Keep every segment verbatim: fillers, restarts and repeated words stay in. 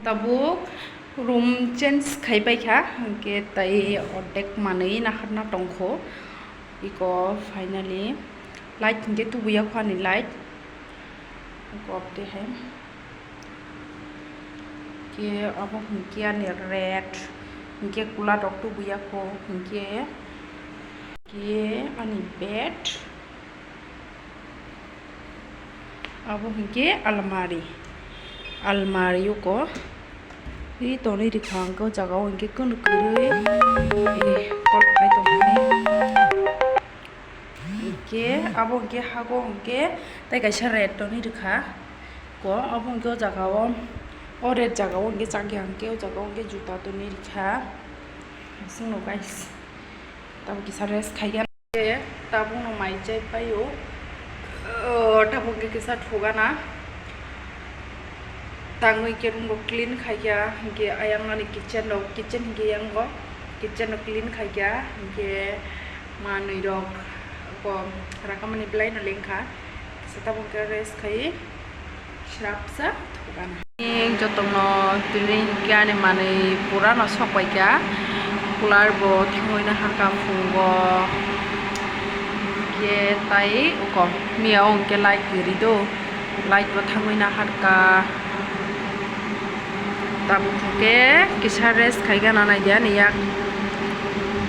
Tabuk room change khai pai kha, hwnkhe tai ordek manwi naharna tongkho. Iko finally light hwnkhe tubuya kho ani light. Iko obde hai. Hwnkhe obo hwnkhe ani red, hwnkhe cooler rok tubuya kho, hwnkhe, hwnkhe ani bed. Abo hwnkhe almari, almari o ko ri tonwi rikha, hwnkhe o jaga o hwnkhe kwnwi kwrwi, eh, kol khai tongmani. Hwnkhe abo hwnkhe hago hwnkhe tei kaisa red tonwi rikha ko, abo hwnkhe o jaga o, o red jaga o hwnkhe chakya hwnkhe o jaga o hwnkhe juta tonwi rikha. Bisingno guys, tamo kisa rest khaikha. Tabukno mai chai paio. O, tabuk khe kisa thugana. Tangwi khe room rok clean khaikha, hinkhe ayang ani kitchen rok, kitchen hinkhe yango, kitchen rok clean khaikha, hinkhe manwi rok bo rakamani belaino lengkha. Kisa tabuk khe rest khai. Srapsa thukgana. Jotono tini hinkhe ani manwi purano sokpaikha. Cooler bo thangwi naharkha phungo. Hinkhe tai uko miya o hinkhe light kwrwi do. Light bo thangwi naharkha. Tabuk hinkhe kisa rest khaigana naidi ani yak.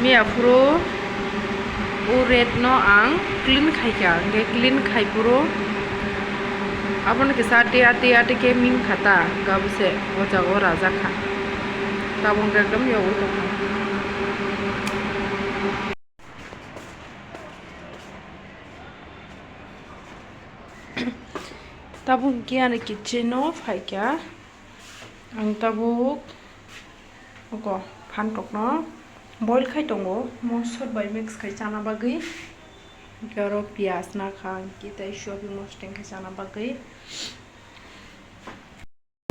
Miya phuru. O red no ang clean khaikha, hwnkhe clean khai phuru abono kisa ati ati ati khe ming kha ta, hwnkhe abo se o jaga o rajak kha. Tabuk hwnkhe ekdom yogwi tongkha. Tabuk hwnkhe ani kitchen o phaikha. Ang tabuk oko phan tokno boil khai tongo, mosor bai mix khai chana bagwi. Hwnkhe oro piyaj nakha, hwnkhe tei soyabin mosor tengkhe chana bagwi.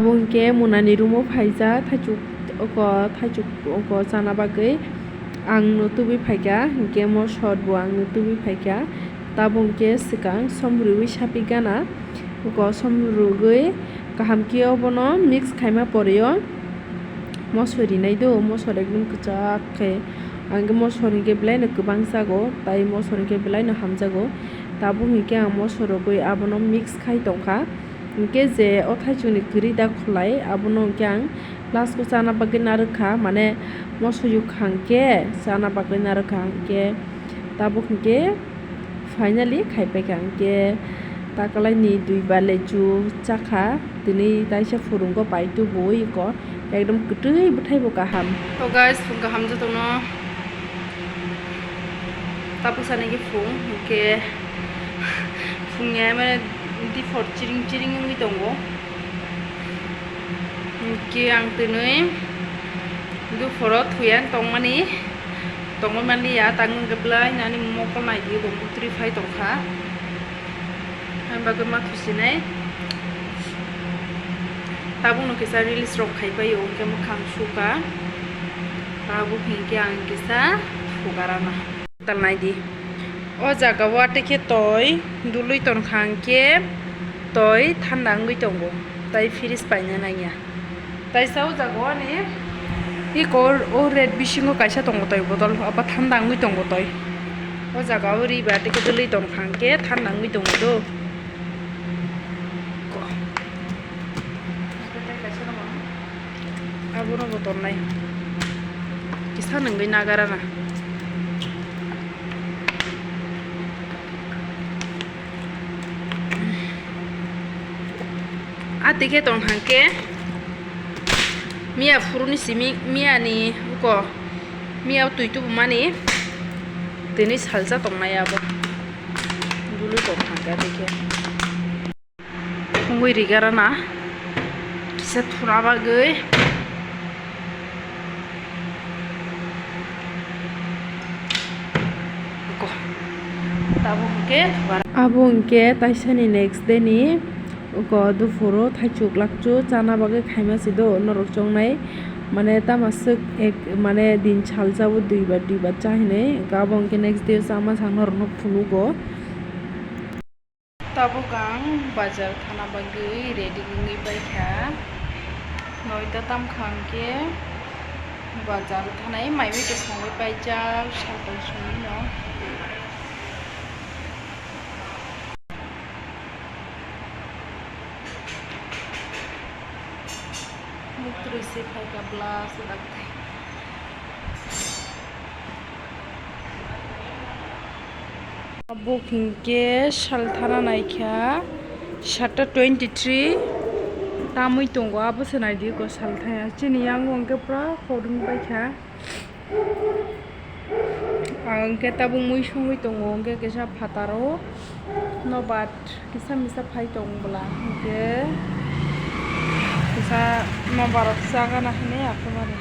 Abo hwnkhe munani room o phaijak, thaichuk oko, thaichuk oko chana bagwi. Ang no tubui phaikha, hwnkhe mosor bo ang no tubui phaikha. Tabuk hwnkhe swkang som rwui saphi gana, kosom rwgwi kaham khe obono mix khaima porwi o mosor rinai do, mosor ekdom kwchak khe, ang khe mosor hinkhe belaino kwbang chago, tai mosor hinkhe belaino hamjago. Tabuk hinkhe ang mosor rwgwi abono mix khai tongkha, hinkhe je o thaichukni kwrwi da khwlai abono hinkhe ang. Last o chana bagwi narwkha, mane moso yukha hwnkhe chana bagwi narwkha hwnkhe tabuk hwnkhe finally khaipaikha hwnkhe takwlaini dui ba lechu chakha, tini taisa phurungo bai tubuwi eko ekdom kwtwi bwthaibo kaham. To guys, phung kaham jotono. Tabuk sana khe phung, hwnkhe phungya mane diphor chiring chiring wngwi tongo. Hwnkhe ang twnwi duphoro thuyang tongmani, tongwi manliya, tangwi hwnkhe bwlai nani mokol naidi bo muktrwi phai tongkha. Ang bagwi ma thusinai. Tabukno kisa reels rok khaipai o, hwnkhe mwkhang suka. Tabuk hinkhe ang kisa sugarana. Tal naidi. O jaga o atwi khe toi dului tongkha hinkhe toi thanda wngwi tongo. Tai fridge paina nangya. Taisa o jaga o ani iko o red bisingo kaisa tongo toi bodol, abo thanda wngwi tongo toi. O jaga o ri ba tei khe dwlwi tong kha hwnkhe thanda wngwi tongo do. Ko. Abono bo tongnai. Kisa nungwi nagarana. A twi khe tong thang khe miya phuruni simi, miya ni uko miya twi tubu mani tini salsa tong maya bo dulu tong thang khe a twi khe. Thungwi rigarana kisa thuna bagwi. Ko. Tabuk hwnkhe thugara. Abo hwnkhe taisani next day ni uko duphuru thaichuk lakchu chana bagwi khaima se do norok chongnai mane tama swk ek mane din salsa o duibar duibar cha hinwi abo hwnkhe next day o chama sa norokno phunukgo. Tabuk ang bazar thana bagwi ready wngwi paikha. Noita tamkha hwnkhe bazar thanai mai bai tei songwi paijak saltai songwino. Muktwi se phaikha bla se dakti. Bo hinkhe salthana naikha, satta twenty three tamwi tongo, abo se naidi ko salthaya. Chini yango hinkhe pura hodung paikha. Ang hinkhe tabuk mui songwi tongo, hinkhe kisa phataro nobar kisa misa phai tong bwla, hinkhe kisa nobar rok chagana hinwi aphimani.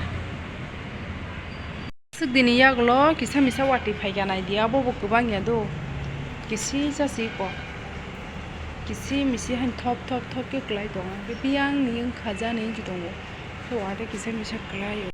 Swk dini yagulo kisa misa watwi phaikha naidi, abo bo kwbang ya do. Kisi chasi ko. Kisi misi han thop thop thop khe kwlai tongo. Biyang ni wngkha jani wngwi tongo. Khe watwi kisa misa kwlai o.